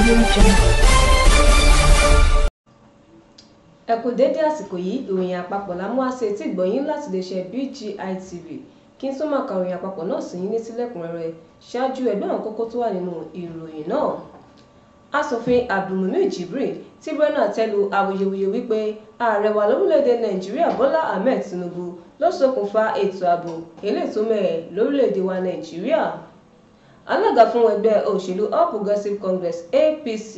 Audio Jungle. Ẹ kú dédé àsìkò yìí. Ìròyìn àpapọ̀ la mú wá sí etí ìgbọ̀nyín láti lè ṣe BGI TV. Kí n tó máa ka ìròyìn àpapọ̀ náà sí yín létí lẹ́kùnrẹ́rẹ́, ṣáájú ẹgbẹ́ àwọn kókó tó wà nínú ìròyìn náà. Aṣòfin Abdulmumini Jibril ti bẹnu àtẹ́lu awuyewuye wípé ààrẹ wa lórílẹ̀‐èdè Nàìjíríà Bọ́lá Ahmed Tinubu ló ṣokùnfà ètò ààbò eléyìí tó mẹ́hẹ lórílẹ̀‐èdè wa Nàìjíríà. Alága fún ẹgbẹ́ òṣèlú All Progressives Congress APC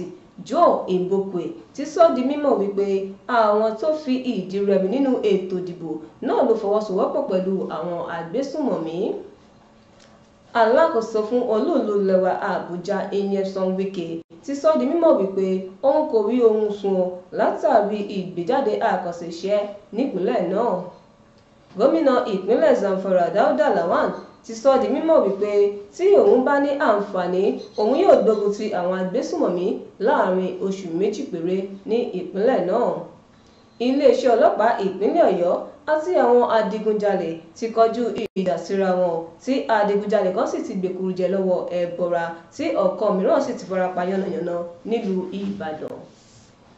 Joe Igbokwe ti sọ di mímọ̀ wípé àwọn tó fi ìdí rẹmi nínú ètò ìdìbò náà ló fọwọ́sowọ́pọ̀ pẹ̀lú àwọn agbésùnmọ̀mí. Alákòóso fún olúùlú lẹwa Àbújá Nyesom Wike ti sọ di mímọ̀ wípé òun kò rí oorun sùn látàrí ìgbéjáde àkànṣe iṣẹ́ nípìnlẹ̀ náà. Gómìnà ìpínlẹ̀ Zamfara Dauda Lawal ti sọ di mímọ̀ wípé tí òun bá ní àǹfààní, òun yóò gbógun ti àwọn agbésùnmọ̀mí láàrin oṣù 2 péré ní ìpínlẹ̀ náà. Iléeṣẹ́ ọlọ́pàá ìpínlẹ̀ Ọ̀yọ́ àti àwọn adigunjalè ti kọjú ìjà síra wọn, tí adigunjalè kan sì ti gbèkúrú jẹ lọ́wọ́ ẹbọra, tí ọ̀kan mìíràn sì ti farapa yánnayànna nílùú Ìbàdàn.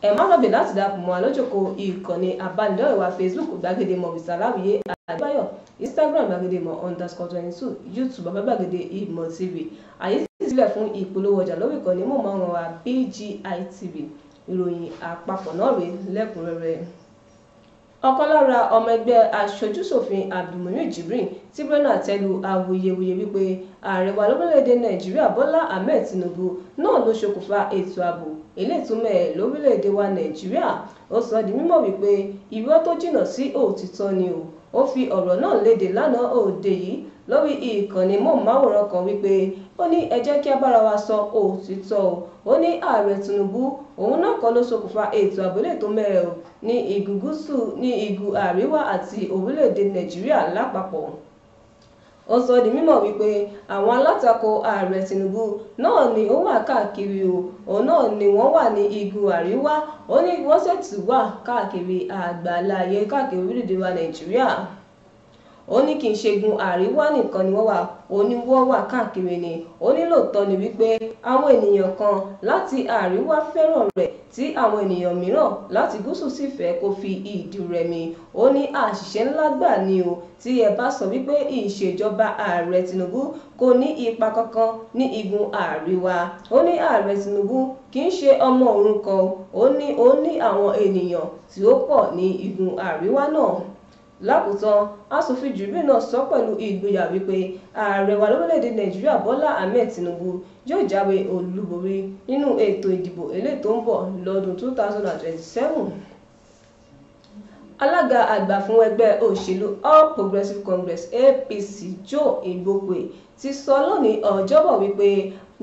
Ẹ má gbàgbé láti darapọ̀ mọ́ wa lójókòó ìkànnì abánidọ́rẹ̀ẹ́ wa Facebook Gbàgede Ìmọ̀ with Aláwìyé Adébáyọ̀, Instagram Gbàgede Ìmọ̀ _22, YouTube Bàbá Gbàgede Ìmọ̀ TV. Àyè sì sílẹ̀ fún ìpolówó ọjà lórí ìkànnì móhùnmáwòrán wa BGI TV. Ìròyìn àpapọ̀ náà rèé lẹ́kùnrẹ́rẹ́. Ọ̀kan lára ọmọ ẹgbẹ́ aṣojúṣòfin Abdulmumini Jibril ti bẹnu àtẹ́lu awuyewuye wípé ààrẹ wa lórílẹ̀‐èdè Nàìjíríà Bọ́lá Ahmed Tinubu náà ló ṣokùnfà ètò ààbò eléyìí tó mẹ́hẹ lórílẹ̀‐èdè wa Nàìjíríà. Ó sọ di mímọ̀ wípé irọ́ tó jìnnà sí òtítọ́ ni o. Ó fi ọ̀rọ̀ náà léde lánàá òde yìí lórí ìkànnì móhùnmáwòrán kan wípé ó ní ẹ jẹ́ kí a bára wa sọ òtítọ́ o. Ó ní ààrẹ Tinubu òun náà kọ́ ló ṣokùnfà ètò ààbò eléyìí tó mẹ́hẹ o ní igun gúúsù, ní igun àríwá àti orílẹ̀-èdè Nàìjíríà lápapọ̀. Ó sọ di mímọ̀ wípé àwọn alátakò ààrẹ Tinubu náà ni ó wà káàkiri o, òun náà ni wọ́n wà ní igun àríwá, ó ní wọ́n sì tún wà káàkiri àgbáláyé, káàkiri orílẹ̀-èdè wa Nàìjíríà. Ó ní kì í ṣe igun àríwá nìkan ni wọ́n wà, ó ní wọ́n wà káàkiri ni. Ó ní lóòótọ́ ni wípé àwọn ènìyàn kan láti àríwá fẹ́ràn rẹ̀ tí àwọn ènìyàn mìíràn láti gúúsù sì fẹ́ kó fi ìdí rẹmi. Ó ní àṣìṣe ńlá gbà ni o tí ẹ bá sọ wípé ìṣèjọba ààrẹ Tinubu kò ní ipa kankan ní igun àríwá. Ó ní ààrẹ Tinubu kì í ṣe ọmọ òrukàn, ó ní àwọn ènìyàn tí ó pọ̀ ní igun àríwá náà. Lákòótán, aṣòfin Jibril náà sọ pẹ̀lú ìgboyà wípé ààrẹ wa lórílẹ̀‐èdè Nàìjíríà Bọ́lá Ahmed Tinubu yóò jáwé olúborí nínú ètò ìdìbò eléyìí tó ń bọ̀ lọ́dún 2027. Alága àgbà fún ẹgbẹ́ òṣèlú All Progressives Congress APC Joe Igbokwe ti sọ lónìí Ọjọ́bọ̀ wípé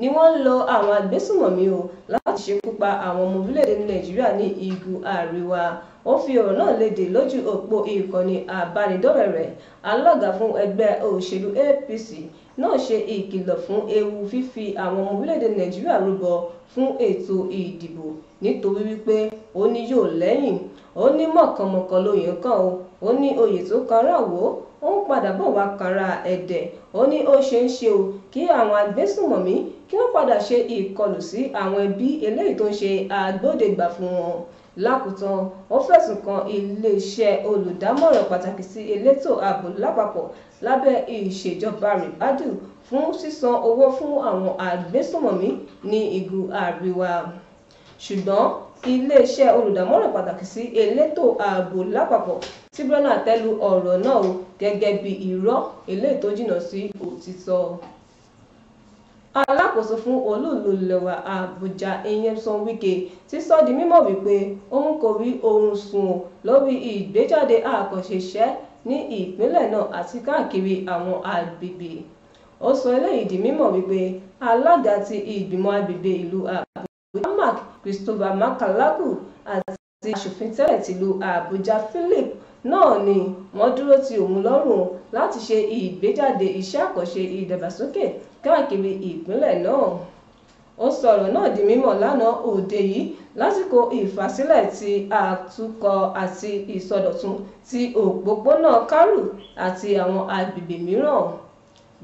ni wọ́n ń lo àwọn agbésùnmọ̀mí o láti ṣekú pa àwọn ọmọ orílẹ̀-èdè Nàìjíríà ní igun àríwá. Ó fi ọ̀rọ̀ náà léde lójú òpó ìkànnì abánidọ́rẹ̀ẹ́ rẹ̀. Alága fún ẹgbẹ́ òṣèlú APC náà ṣe ìkìlọ̀ fún ewu fífi àwọn ọmọ orílẹ̀-èdè Nàìjíríà rúbọ fún ètò ìdìbò nítorí wípé ó ní yóò lẹ́yìn. Ó ní mọ̀kànmọ̀kàn loyè ń kàn o, ó ní oyè tó kanra wò ó ń padà bọ̀ wá kanra ẹ̀dẹ̀. Ó ní ó ṣeé ṣe o kí àwọn agbésùnmọ̀mí kí wọ́n padà ṣe ìkọlù sí àwọn ẹbí eléyìí tó ń ṣe agbódegbà fún wọn. Lákòótán, ó fẹ̀sùn kan iléeṣẹ́ olùdámọ̀ràn pàtàkì sí elétò ààbò lápapọ̀ lábẹ́ ìṣèjọba Ribadu fún sísan owó fún àwọn agbésùnmọ̀mí ní igun àríwá. Ṣùgbọ́n iléeṣẹ́ olùdámọ̀ràn pàtàkì sí elétò ààbò lápapọ̀ ti bẹnu àtẹ́lu ọ̀rọ̀ náà o gẹ́gẹ́ bí irọ́ eléyìí tó jìnnà sí òtítọ́. Alákòóso fún olúùlú lẹwa Àbújá Nyesom Wike ti sọ di mímọ̀ wípé òun kò rí oorun sùn lórí ìgbéjáde àkànṣe iṣẹ́ ní ìpínlẹ̀ náà àti káàkiri àwọn agbègbè. Ó sọ eléyìí di mímọ̀ wípé alága ti ìgbìmọ̀ agbègbè ìlú Àbújá Mark Christopher Makalagu àti aṣòfin tẹ́lẹ̀ tìlú Àbújá Philip náà ni wọ́n dúró ti òun lọ́rùn láti ṣe ìgbéjáde iṣẹ́ àkànṣe ìdàgbàsókè káàkiri ìpínlẹ̀ náà. Ó sọ ọ̀rọ̀ náà di mímọ̀ lánàá òde yìí lásìkò ìfàsílẹ̀ ti àtúnkọ́ àti ìsọdọ̀tun ti òpópónà Karu àti àwọn agbègbè mìíràn.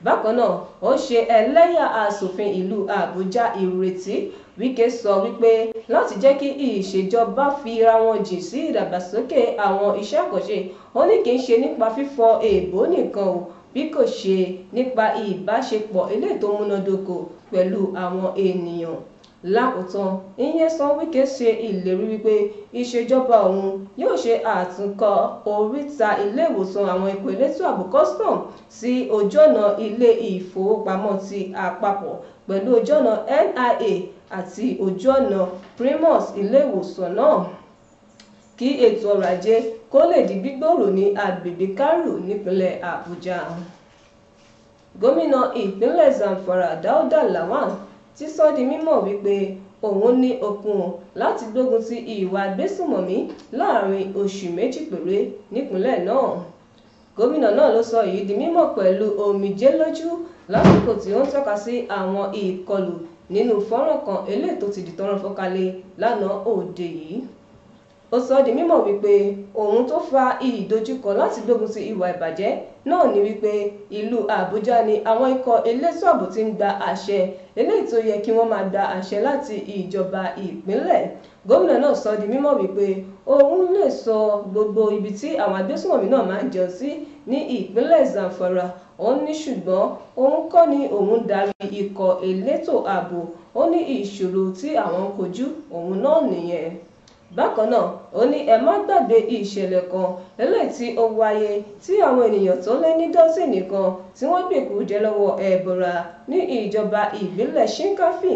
Bákan náà, ó ṣe ẹlẹ́yà aṣòfin ìlú Àbújá Ìrètí Wike sọ wípé láti jẹ́ kí ìṣèjọba fi ra wọn jìn sí ìdàgbàsókè àwọn iṣẹ́ àkànṣe, ó ní kì í ṣe nípa fífọ èèbó nìkan o, bí kò ṣe nípa ìbáṣepọ̀ eléyìí tó múnádóko pẹ̀lú àwọn ènìyàn. Lákòótán, Nyesom Wike ṣe ìlérí wípé ìṣèjọba òun yóò ṣe àtúnkọ́ oríta ilé ìwòsàn àwọn ikọ̀ elétò ààbò custom sí ojú ọ̀nà ilé ìfowópamọ́ ti àpapọ̀ pẹ̀lú ojú ọ̀nà NIA àti ojú ọ̀nà Primus ilé ìwòsàn náà, kí ètò ọrọ̀ ajé kó lè di gbígbòòrò ní agbègbè Karu nípínlẹ̀ Àbújá. Gómìnà ìpínlẹ̀ Zamfara Dauda Lawal ti sọ di mímọ̀ wípé òun ní okun láti gbógun ti ìwà agbésùnmọ̀mí láàrin oṣù méjì péré nípínlẹ̀ náà. Gómìnà náà ló sọ èyí di mímọ̀ pẹ̀lú omijé lójú lásìkò tí ó ń tọ́ka sí àwọn ìkọlù nínú fọ́nrán kan eléyìí tó ti di tọ́rọ́ fọ́nkálé lánàá òde yìí. Ó sọ di mímọ̀ wípé ohun tó fa ìdojúkọ láti gbógun ti ìwà ìbàjẹ́ náà ni wípé ìlú Àbújá ni àwọn ikọ̀ elétò ààbò ti ń gba àṣẹ eléyìí tó yẹ kí wọ́n máa gba àṣẹ láti ìjọba ìpínlẹ̀. Gómìnà náà sọ di mímọ̀ wípé òun lè sọ gbogbo ibi tí àwọn agbésùnmọ̀mí náà máa ń jẹun sí ní ìpínlẹ̀ Zamfara. Ó ní ṣùgbọ́n òun kọ́ ni òun darí ikọ̀ elétò ààbò, ó ní ìṣòro tí àwọn ń kojú òun náà nìyẹn. Bákan náà, ó ní ẹ má gbàgbé ìṣẹ̀lẹ̀ kan eléyìí tí ó wáyé tí àwọn ènìyàn tó lé ní dọ́sìnì kan tí wọ́n gbèkú jẹ lọ́wọ́ ẹbọra ní ìjọba ìbílẹ̀ Shinkafi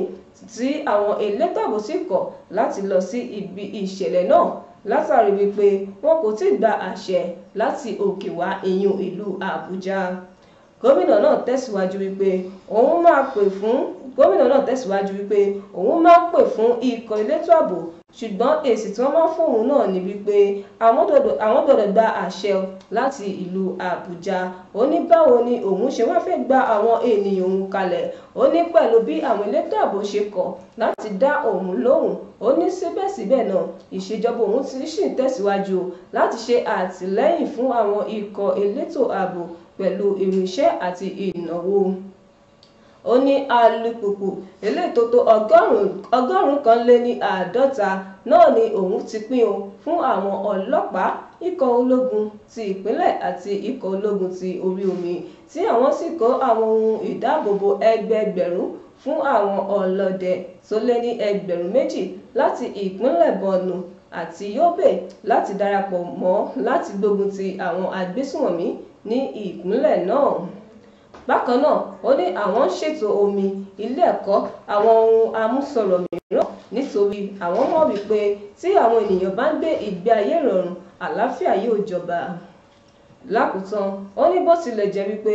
tí àwọn elétò ààbò sì kọ̀ láti lọ sí ibi ìṣẹ̀lẹ̀ náà látàrí wípé wọn kò tíì gba àṣẹ láti òkè wá ìyún ìlú Àbújá. Gómìnà náà tẹ̀síwájú wípé òun máa pè fún gómìnà náà tẹ̀síwájú wípé òun máa pè fún ikọ̀ elétò ààbò, ṣùgbọ́n èsì tí wọ́n máa fún òun náà ni wípé àwọn gbọ́dọ̀ gba àṣẹ láti ìlú Àbújá. Ó ní báwo ni òun ṣe wá fẹ́ gba àwọn ènìyàn òun kalẹ̀. Ó ní pẹ̀lú bí àwọn elétò ààbò ṣe kọ̀ láti dá òun lóhùn. Ó ní síbẹ̀síbẹ̀ náà ìṣèjọba òun ti ṣì ń tẹ̀síwájú láti ṣe àtìlẹ́yìn fún àwọn ikọ̀ elétò ààbò pẹ̀lú irinṣẹ́ àti ìnáwó. Ó ní alùpùpù eléyìí tó tó 150 náà ni òun ti pín o fún àwọn ọlọ́pàá, ikọ̀ ológun ti ìpínlẹ̀ àti ikọ̀ ológun ti orí omi, tí àwọn sì kó àwọn ohun ìdáàbòbò ẹgbẹẹgbẹ̀rún fún àwọn ọlọ́dẹ tó lé ní 2,000 láti ìpínlẹ̀ Borno àti Yobe láti darapọ̀ mọ́ láti gbógun ti àwọn agbésùnmọ̀mí ní ìpínlẹ̀ náà. Bákan náà, ó ní àwọn ń ṣètò omi, ilé ẹ̀kọ́, àwọn ohun àmúṣọrọ̀ mìíràn nítorí àwọn mọ̀ wípé tí àwọn ènìyàn bá ń gbé ìgbé ayé ìrọ̀rùn, àlàáfíà yóò jọba. Lákòótán, ó ní bó tilẹ̀ jẹ́ wípé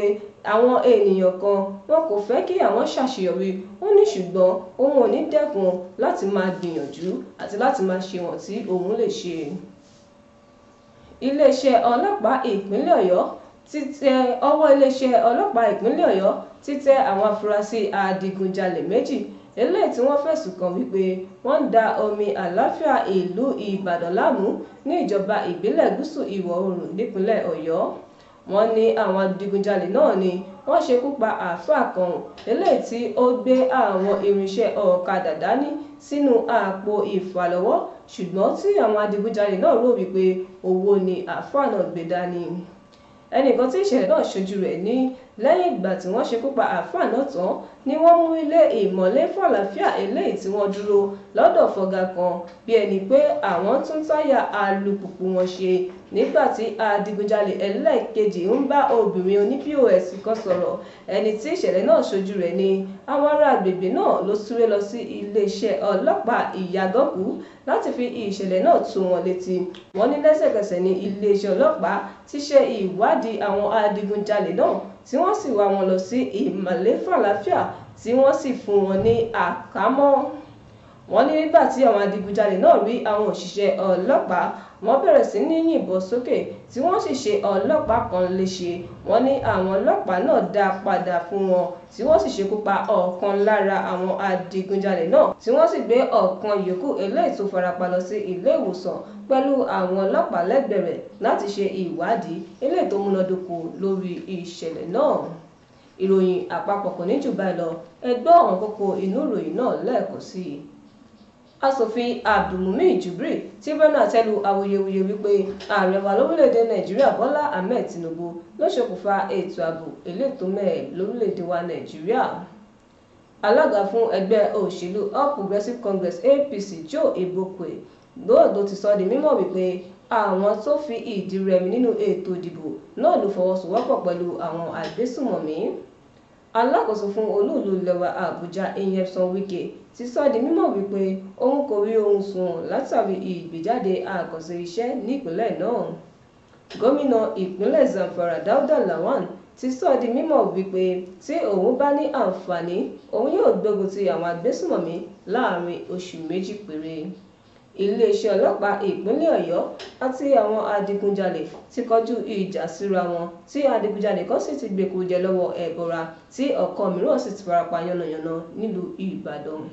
àwọn ènìyàn kan wọn kò fẹ́ kí àwọn ṣàṣeyọrí, ó ní ṣùgbọ́n òun ò ní dẹ́kun láti máa gbìyànjú àti láti máa ṣe wọ́n tí òun lè ṣe. Iléeṣẹ́ ọlọ́pàá ìpínlẹ̀ Ọ̀yọ́ ti tẹ ọwọ́ iléeṣẹ́ ọlọ́pàá ìpínlẹ̀ Ọ̀yọ́ ti tẹ àwọn afurasí adigunjalè méjì eléyìí tí wọ́n fẹ̀sùn kàn wípé wọ́n ń da omi àlàáfíà ìlú Ìbàdàn láàmú ní ìjọba ìbílẹ̀ gúúsù ìwọ̀ oòrùn nípínlẹ̀ Ọ̀yọ́. Wọ́n ní àwọn adigunjalè náà ni wọ́n ṣekú pa àáfàá kan eléyìí tí ó gbé àwọn irinṣẹ́ ọ̀kadà dání sínú àpò ìfàlọ́wọ́, ṣùgbọ́n tí àwọn adigunjalè náà rò wípé owó ni àáfàá náà gbé dání. Ẹnìkan tí ìṣẹ̀lẹ̀ náà ṣojú rẹ̀ ní lẹ́yìn ìgbà tí wọ́n ṣekú pa àáfàá náà tán ni wọ́n mú ilé ìmọ̀le fàlàáfíà eléyìí tí wọ́n dúró lọ́dọ̀ fọ̀gá kan bí ẹni pé àwọn tún táyà alùpùpù wọn ṣe nígbà tí adigunjalè ẹlẹ́ẹ̀kejì ń bá obìnrin oní POS kan sọ̀rọ̀. Ẹni tí ìṣẹ̀lẹ̀ náà ṣojú rẹ̀ ní àwọn ará agbègbè náà ló súré lọ sí iléeṣẹ́ ọlọ́pàá Ìyàgànkù láti fi ìṣẹ̀lẹ̀ náà tó wọn létí. Wọ́n ní lẹ́sẹ̀kẹsẹ̀ ní iléeṣẹ́ ọlọ́pàá ti ṣe ìwádìí àwọn adigunjalè náà tí wọ́n sì wá wọn lọ sí ìmọ̀le fàlàáfíà tí wọ́n sì fún wọn ní àkámọ́. Wọ́n ní nígbà tí àwọn adigunjalè náà rí àwọn òṣìṣẹ́ ọlọ́pàá, wọ́n bẹ̀rẹ̀ sí ní yìnbọn sókè tí wọ́n sì ṣe ọlọ́pàá kan léṣe. Wọ́n ní àwọn ọlọ́pàá náà dá padà fún wọn tí wọ́n sì ṣekú pa ọ̀kan lára àwọn adigunjalè náà tí wọ́n sì gbé ọ̀kan yòókù eléyìí tó farapa lọ sí ilé ìwòsàn pẹ̀lú àwọn ọlọ́pàá lẹ́gbẹ̀ẹ́ rẹ̀ láti ṣe ìwádìí eléyìí tó múnádóko lórí ìṣẹ̀lẹ̀ náà. Ìròyìn àpapọ̀ kò ní jù báyìí lọ. Ẹ gbọ́ àwọn kókó inú ìròyìn náà lẹ́ẹ̀kan sí i. Aṣòfin Abdulmumin Jubril ti bẹnu àtẹ́ lu awuyewuye wípé ààrẹ wa lórílẹ̀‐èdè Nàìjíríà Bọ́lá Ahmed Tinubu ló ṣokùnfà ètò ààbò elétò mẹ́ẹ̀ lórílẹ̀‐èdè wa Nàìjíríà. Alága fún ẹgbẹ́ òṣèlú All Progressives Congress APC Joe Igbokwe lóòdó ti sọ di mímọ̀ wípé àwọn tó fi ìdí rẹmi nínú ètò ìdìbò náà ló fọwọ́sowọ́pọ̀ pẹ̀lú àwọn agbésùmọ̀mí. Alákòóso fún olúùlú ilẹ̀ wa Àbújá Nyesom Wike ti sọ di mímọ̀ wípé òun kò rí oorun sùn látàrí ìgbéjáde àkànṣe iṣẹ́ nípìnlẹ̀ náà. Gómìnà ìpínlẹ̀ Zamfara Dauda Lawal ti sọ di mímọ̀ wípé tí òun bá ní àǹfààní òun yóò gbógun ti àwọn agbésùmọ̀mí láàrin oṣù méjì péré. Iléeṣẹ́ ọlọ́pàá ìpínlẹ̀ Ọ̀yọ́ àti àwọn adigunjalè ti kọjú ìjà síra wọn tí adigunjalè kan sì ti gbèkúrújẹ lọ́wọ́ ẹbọra tí ọ̀kan mìíràn sì ti farapa yánnayànna nílùú Ìbàdàn.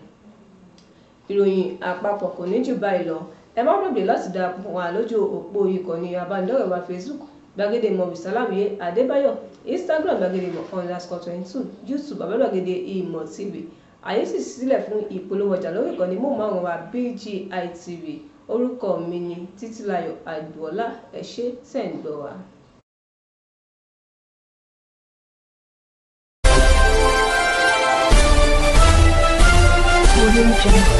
Ìròyìn àpapọ̀ kò ní jù báyìí lọ. Ẹ má gbàgbé láti darapọ̀ wá lójú òpó ìkànnì abánidọ́rẹ̀ẹ́ wa Facebook Gbàgede Ìmọ̀ with Sàlámì Adébáyọ̀, Instagram Gbàgede Ìmọ̀ _22, YouTube Bàbá Gbàgede Ìmọ̀ TV. Àyè sì sílẹ̀ fún ìpolówó ọjà lórí ìkànnì móhùnmáwòrán wa BGI TV. Orúkọ mi ni Títílayọ̀ Àgbọ̀ọ́lá. Ẹ ṣé tẹ̀ ń gbọ́ wa. Audio Jungle.